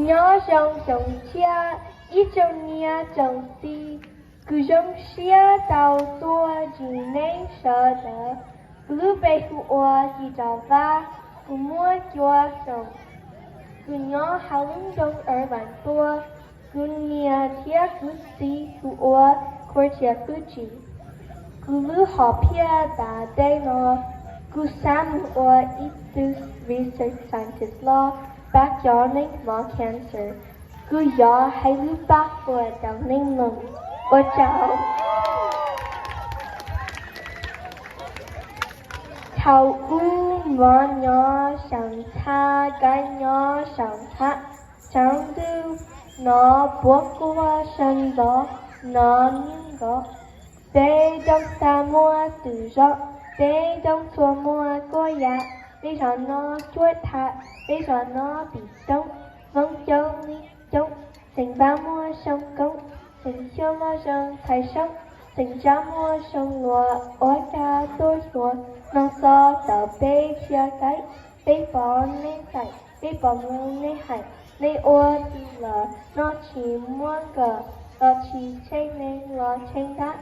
Nyob zoo xyoo tshiab ib tsoom niam tsoom txiv, kuv zoo siab tau tuaj ntsib nej sawv daws. Kuv lub npe hu ua Tis Rov Vab, kuv muaj cuaj xyoos. Kuv nyob hauv lub nroog Ev Vas Tuab. Kuv niam thiab kuv txiv hu ua Khuv Tsiaj Kub Tsim. Kuv lub hom phiaj tas dej no, kuv xav mus ua ib tug research scientist los pab cov neeg mob cancer. Kuv yog hais lus Paj Huam rau neej mloog. Ua tsaug. Thaum ub mob nyob saum txhab, kab nyob saum txhab, tshav ntuj no puab quaj sawv ntxov no nyob nkaus. Peb roob xav muaj tus zoo, peb roob txhua muaj kuab yam, peb zos no cuab tham, peb zos no pim roob, Hmoob coob li coob, xeem Npab muaj xyoo koob, xeem Xyooj muaj zoo txhais xyoob, xeem Tsab muaj xyoo luas, ua cas tuaj xyuas, no xov tau peb sia kaib, peb pom nej xaim, peb pom mloog nej hais, nej ua twg los no tsis muaj nkawm, los tsis tsheej neeg los tsheej dab,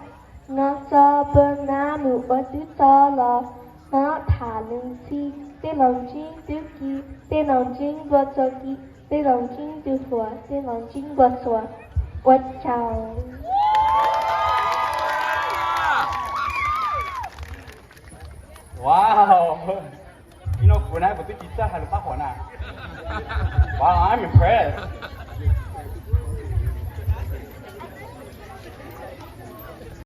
no xov pab nab mus ua tub txo los, no tham lus txhij, tej laus ntsib tub ki, tej laus ntsib npua txuas ki, tej laus ntsib tus hluas, tej laus ntsib npua txuas. Ua tsaug. Wow, ib no kuv na kuv twb tsis txawj hais lus Paj Huam na. Wow, I'm impressed.